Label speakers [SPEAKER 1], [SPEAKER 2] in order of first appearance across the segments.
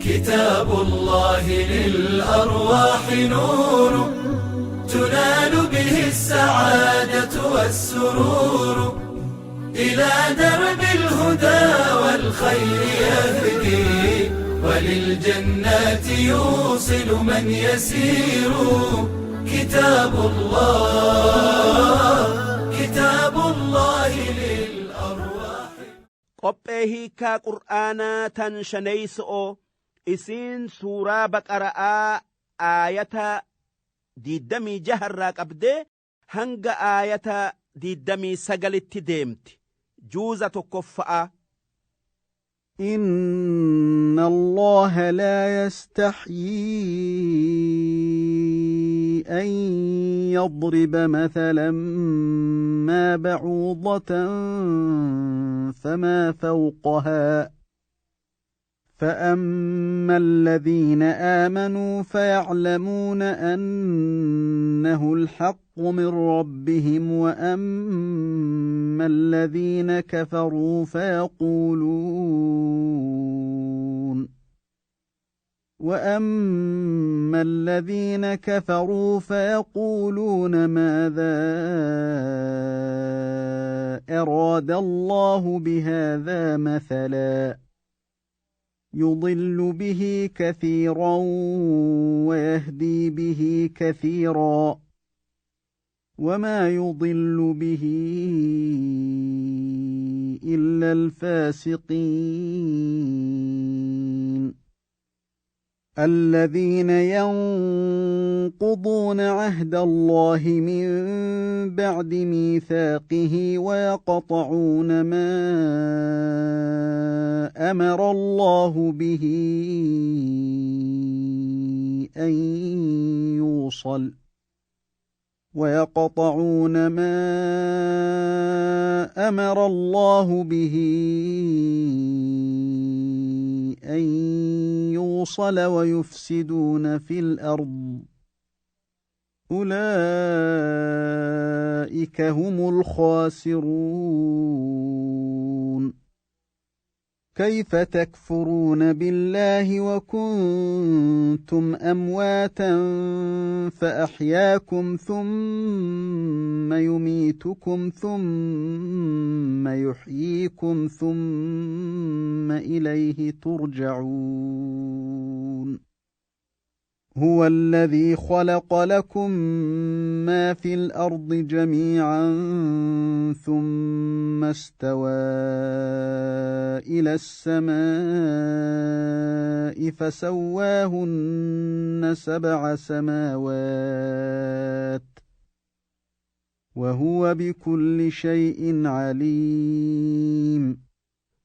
[SPEAKER 1] كتاب الله للأرواح نور، تنال به السعادة والسرور. إلى درب الهدى والخير يهدي، وللجنات يوصل من يسير. كتاب الله، كتاب الله للأرواح.
[SPEAKER 2] Qophee hiikaa qur'aanaa tan shaneeyso'o isiin suuraa Baqara'aa aayata 26rraa qabdee hanga aayata 29tti deemti, juuza tokkoffa'a.
[SPEAKER 3] إن الله لا يستحيي أن يضرب مثلا ما بعوضة فما فوقها، فأما الذين آمنوا فيعلمون أنه الحق من ربهم، وأما الذين كفروا فيقولون ماذا أراد الله بهذا مثلا، يضل به كثيرا ويهدي به كثيرا، وما يضل به إلا الفاسقين. الذين ينقضون عهد الله من بعد ميثاقه ويقطعون ما أمر الله به أن يوصل ويقطعون ما أمر الله به أن يوصل ويفسدون في الأرض، أولئك هم الخاسرون. كيف تكفرون بالله وكنتم أمواتا فأحياكم، ثم يميتكم ثم يحييكم ثم إليه ترجعون. هو الذي خلق لكم ما في الأرض جميعا ثم استوى إلى السماء فسواهن 7 سماوات، وهو بكل شيء عليم.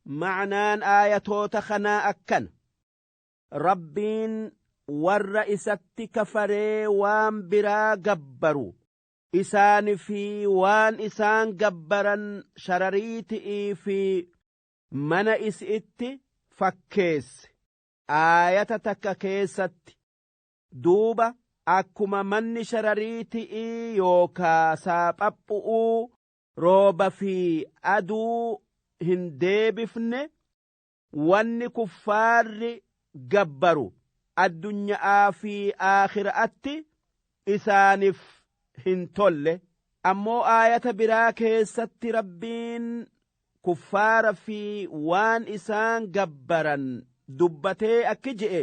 [SPEAKER 2] Ma'naan aayatoota kanaa akkana: Rabbiin warra isatti kafaree waan biraa gabbaru, isaani fi waan isaan gabbaran sharariiti'ii fi mana isi'itti fakkeesse aayata takka keessatti. Duuba akkuma manni sharariiti'ii yookaa saaphaphu'uu rooba fi aduu hin deebifne, wanni kuffaarri gabbaru addunyaa fi aakhiraatti isaaniif hin tolle. Ammoo aayata biraa keessatti Rabbiin kuffaara fi waan isaan gabbaran dubbatee akki je'e: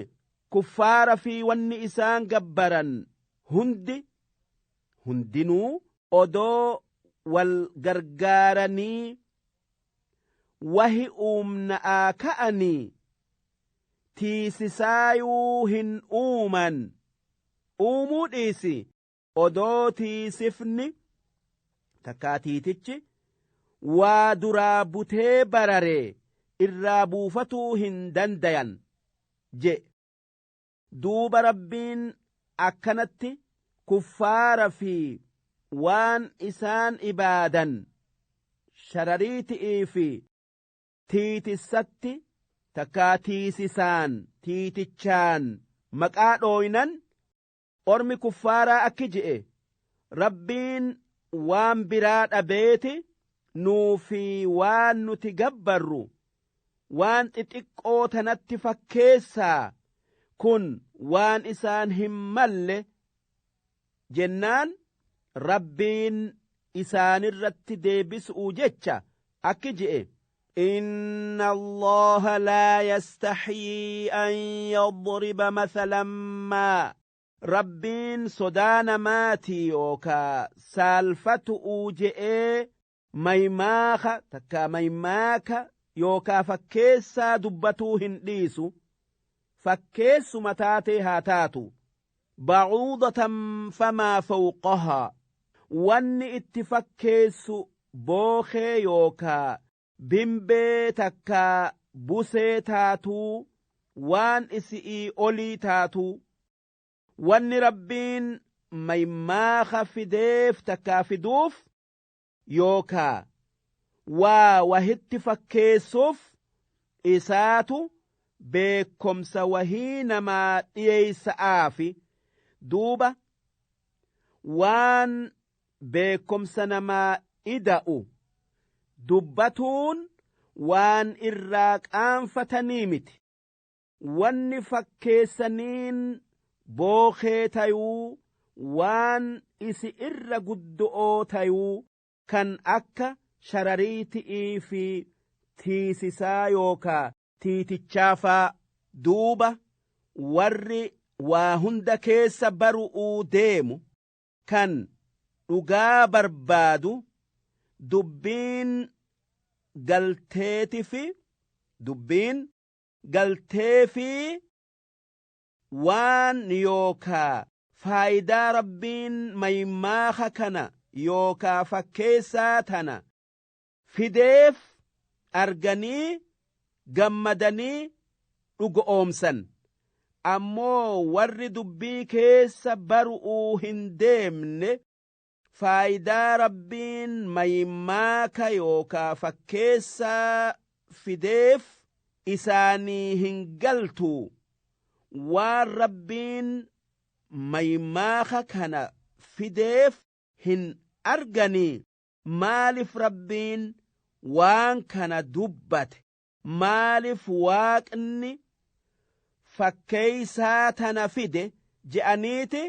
[SPEAKER 2] kuffaara fi wanni isaan gabbaran hundi hundinuu odoo wal gargaaranii wahi uumna'aa ka'anii tiisisaayuu hin uuman. Uumuu dhiisi, odoo tiisifni takkaa tiitichi waa duraa butee bararee irraa buufatuu hin dandayan je. Duuba Rabbiin akkanatti kuffaara fi waan isaan ibaadan sharariiti'ii fi tiitissatti takkaa tiisisaan tiitichaan maqaa dhooynan, ormi kuffaaraa akki je'e: Rabbiin waan biraa dhabeeti nuu fi waan nuti gabbarru waan xixiqqoo tanatti fakkeessaa? Kun waan isaan hin malle jennaan Rabbiin isaanirratti deebisu'u jecha akki je'e: إن الله لا يستحيي أن يضرب مثلا ما. Rabbiin sodaa namaatii yookaa saalfatu'uu je'ee maymaaha takkaa maymaaka yookaa fakkeessaa dubbatuu hin dhiisu, fakkeessuma taatee haa taatu. Bacuudatan famaa fawqahaa, wanni itti fakkeessu bookee yookaa bimbee takkaa busee taatuu waan isi'ii olii taatuu. Wanni Rabbiin maymaaha fideef takkaa fiduuf yookaa waa wahitti fakkeessuuf isaatu beekkomsa wahii namaa dhiyeeysa'aafi. Duuba waan beekkomsa namaa ida'u dubbatuun waan irraa qaanfatanii miti. Wanni fakkeessaniin bookee tayuu waan isi irra guddo'oo tayuu kan akka sharariiti'ii fi tiisisaa yookaa tiitichaafaa. Duuba warri waa hunda keessa baru'uu deemu kan dhugaa barbaadu dubbiin galteeti fi dubbiin galteefi waan yookaa faayidaa Rabbiin maymaaha kana yookaa fakkeessaa tana fideef arganii gammadanii dhugoomsan. Ammoo warri dubbii keessa baru'uu hin deemne faayidaa Rabbiin maymaaka yookaa fakkeessaa fideef isaanii hin galtu. Waan Rabbiin maymaaha kana fideef hin arganii. Maaliif Rabbiin waan kana dubbate? Maaliif Waaqni fakkeeysaa tana fide je'aniiti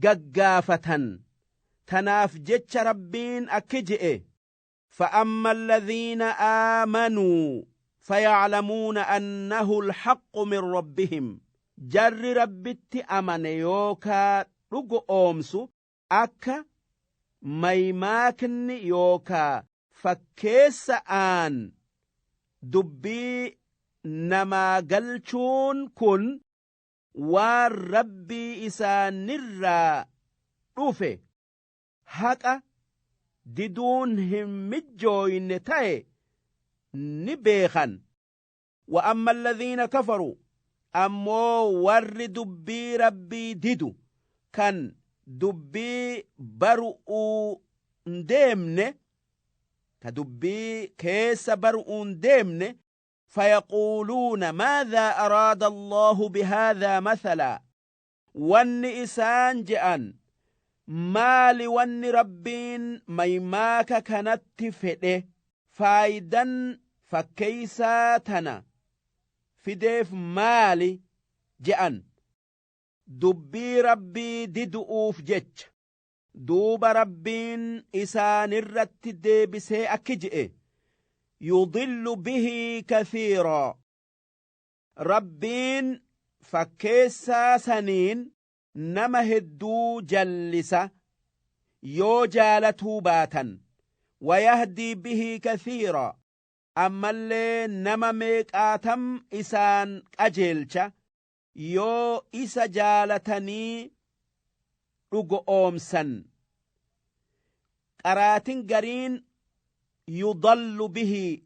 [SPEAKER 2] gaggaafatan. Tanaaf jecha Rabbiin akki je'e: فأما الذين آمنوا فيعلمون أنه الحق من ربهم. Jarri Rabbitti amane yookaa dhugoomsu akka maymaakni yookaa fakkeessa'aan dubbii namaa galchuun kun waan Rabbii isaanirraa dhufe, haqa diduun hin mijjooyne ta'e ni beekan. وأما الذين كفروا, ammoo warri dubbii Rabbii didu kan dubbii baru'uu hin deemne, ka dubbii keessa baru'uu hin deemne, فيقولون ماذا أراد الله بهذا مثلا. Wanni isaan je'an: maali wanni Rabbiin maymaaka kanatti fedhe? Faayidan fakkeeysaa tana fideef maali je'an, dubbii Rabbii didu'uuf jecha. Duuba Rabbiin isaanirratti deebisee akki je'e: يضل به كثيرا. Rabbiin fakkeessaa saniin nama hedduu jallisa yoo jaalatuu baatan. ويهدي به كثيرا, ammallee nama meeqaatam isaan qajeelcha yoo isa jaalatanii dhugoomsan. Qaraatin gariin يضل به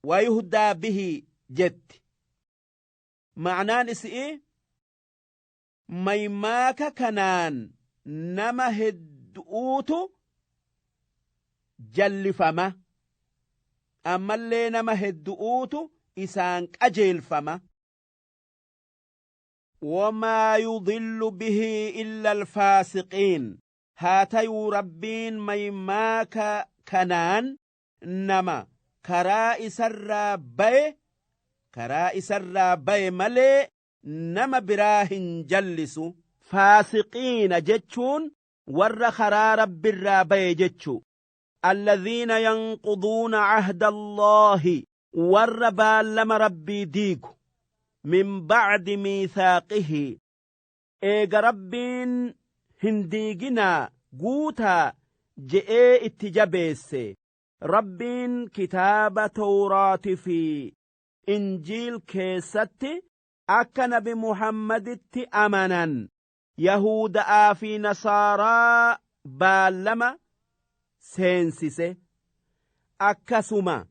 [SPEAKER 2] ويهدى به jetti. Ma'naan isi'i maymaaka kanaan nama hedduutu jallifama, ammallee nama hedduutu isaan qajeelfama. وما يضل به إلا الفاسقين. Haa tayuu Rabbiin maymaaka kanaan nama karaa isarraa baye Karaa isarraa baye malee nama biraa hin jallisu. Faasiqiina jechuun warra karaa Rabbirraa baye jechuu. Alladhiina yanquduuna cahda Allaahi, warra baallama Rabbii diigu. Min bacdi miithaaqihi, eega Rabbiin hin diiginaa, guutaa je'ee itti jabeesse. Rabbiin kitaaba Tawraati fi Injiil keessatti akka nabi Muhammaditti amanan Yahuuda'aa fi Nasaaraa baallama seensise. Akkasuma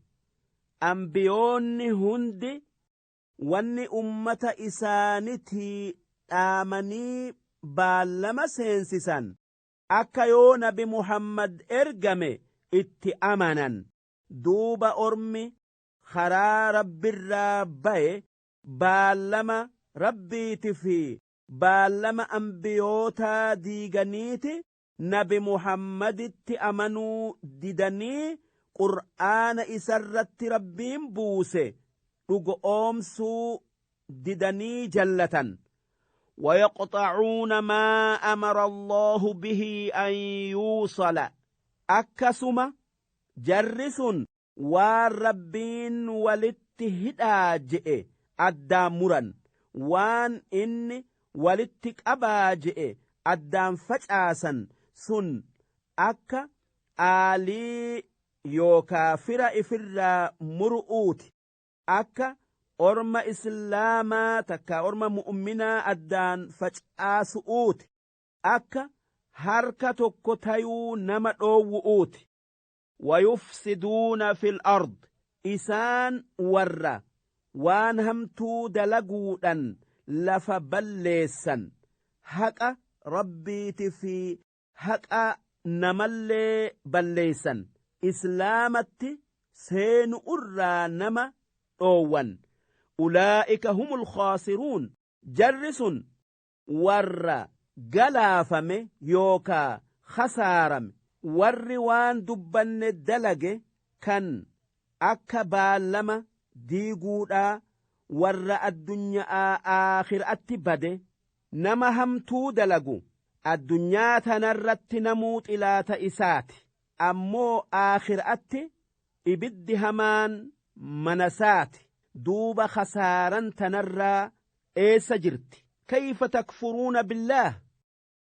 [SPEAKER 2] ambiyoonni hundi wanni ummata isaanitii dhaamanii baallama seensisan akka yoo nabi Muhammad ergame itti amanan. Duuba ormi karaa Rabbirraa baye baallama Rabbiiti fi baallama ambiyootaa diiganiiti nabi Muhammaditti amanuu didanii Qur'aana isarratti Rabbiin buuse dhugo'oomsuu didanii jallatan. ويقطعون ما أمر الله به أن يوصل، akkasuma jarri sun waan Rabbiin walitti hidhaa je'e addaan muran, waan inni walitti qabaa je'e addaan facaasan. Sun akka aalii yookaa fira ifirraa muru'uuti, akka orma Islaamaa takka orma mu'minaa addaan facaasu'uuti, akka harka tokko tayuu nama dhoowwu'uuti. ويفسدون في الأرض، isaan warra waan hamtuu dalaguudhan lafa balleessan, haqa Rabbiiti fi haqa namallee balleessan, Islaamatti seenu irraa nama dhoowwan. أولئك هم الخاسرون، jarri sun warra galaafame yookaa khasaarame. Warri waan dubbanne dalage kan akka baallama diiguudhaa warra addunyaa aakhiraatti bade. Nama hamtuu dalagu addunyaa tanarratti namuu xilaata isaati, ammoo aakhiraatti ibiddi hamaan manasaati. Duuba khasaaran tanarraa eessa jirti? كيف تكفرون بالله،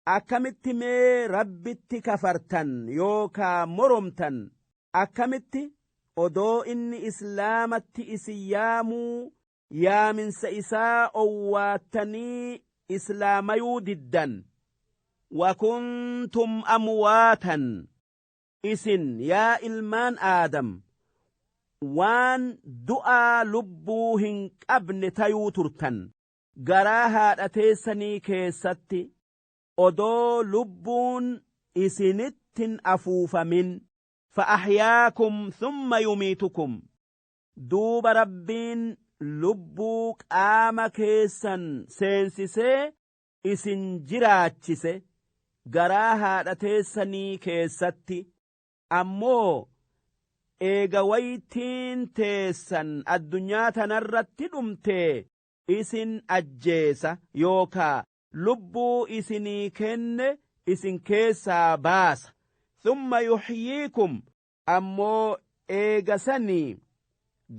[SPEAKER 2] akkamitti mee Rabbitti kafartan yookaa moromtan? Akkamitti odoo inni Islaamatti isin yaamuu yaaminsa isaa owwaattanii islaamayuu diddan? وكنتم أمواتا، isin yaa ilmaan Aadam waan du'aa lubbuu hin qabne tayuu turtan garaa haadha teessanii keessatti, odoo lubbuun isinittin afuufamin. فأحياكم ثم يميتكم، duuba Rabbiin lubbuu qaama keessan seensisee isin jiraachise garaa haadha teessanii keessatti. Ammoo eega waytiin teessan addunyaa tanarratti dhumtee isin ajjeesa yookaa lubbuu isinii kenne isin keessaa baasa. ثم يحييكم، ammoo eega sanii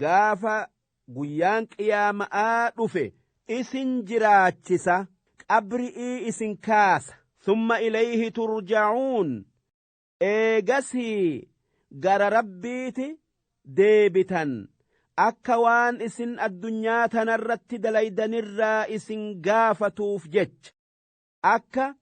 [SPEAKER 2] gaafa guyyaan qiyaama'aa dhufe isin jiraachisa, qabri'ii isin kaasa. ثم إليه ترجعون، eegasii gara Rabbiiti deebitan, akka waan isin addunyaa tanarratti dalaydanirraa isin gaafatuuf jecha, akka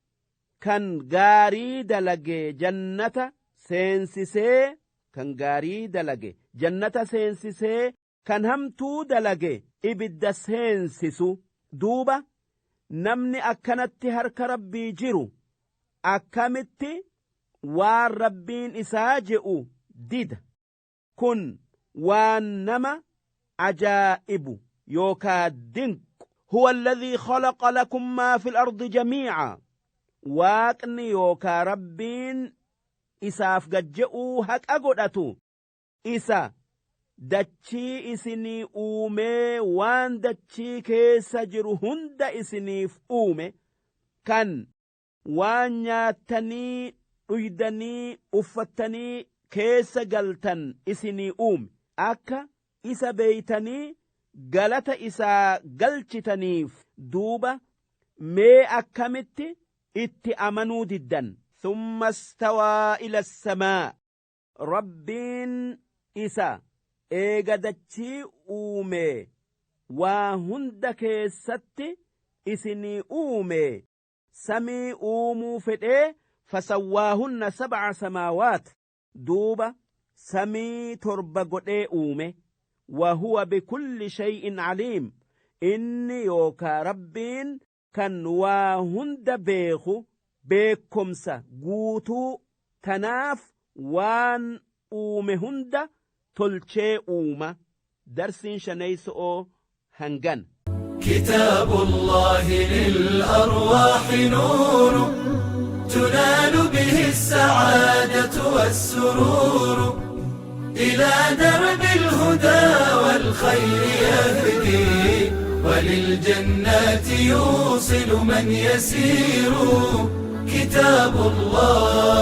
[SPEAKER 2] kan gaarii dalage jannata seensisee, kan gaarii dalage jannata seensisee, kan hamtuu dalage ibidda seensisu. Duuba namni akkanatti harka Rabbii jiru akkamitti waan Rabbiin isaa je'u dida? Kun waan nama ajaa'ibu yookaa dinqu. هو الذي خلق لكم ما في الأرض جميعا، Waaqni yookaa Rabbiin isaaf gajje'uu haqa godhatu isa Dachii isinii uumee waan dachii keessa jiru hunda isiniif uume, kan waan nyaattanii dhuydanii uffattanii keessa galtan isinii uume, akka isa beeytanii galata isaa galchitaniif. Duuba mee akkamitti itti amanuu diddan? Thumma stawaa ila samaa. Rabbiin isa eega dachii uume waa hunda keessatti isinii uume samii uumuu fedhee, fasawwaahunna sab'a samaawaat, duuba samii 7 godhee uume. Wahuwa bikulli shay'in caliim, inni yookaa Rabbiin kan waa hunda beeku beekkomsa guutuu, tanaaf waan uume hunda tolchee uuma. Darsiin shaneeyso'oo hangan.
[SPEAKER 1] كتاب الله للأرواح نور، تنال به السعادة والسرور، إلى درب الهدى والخير يهدي، وللجنات يوصل من يسير. كتاب الله.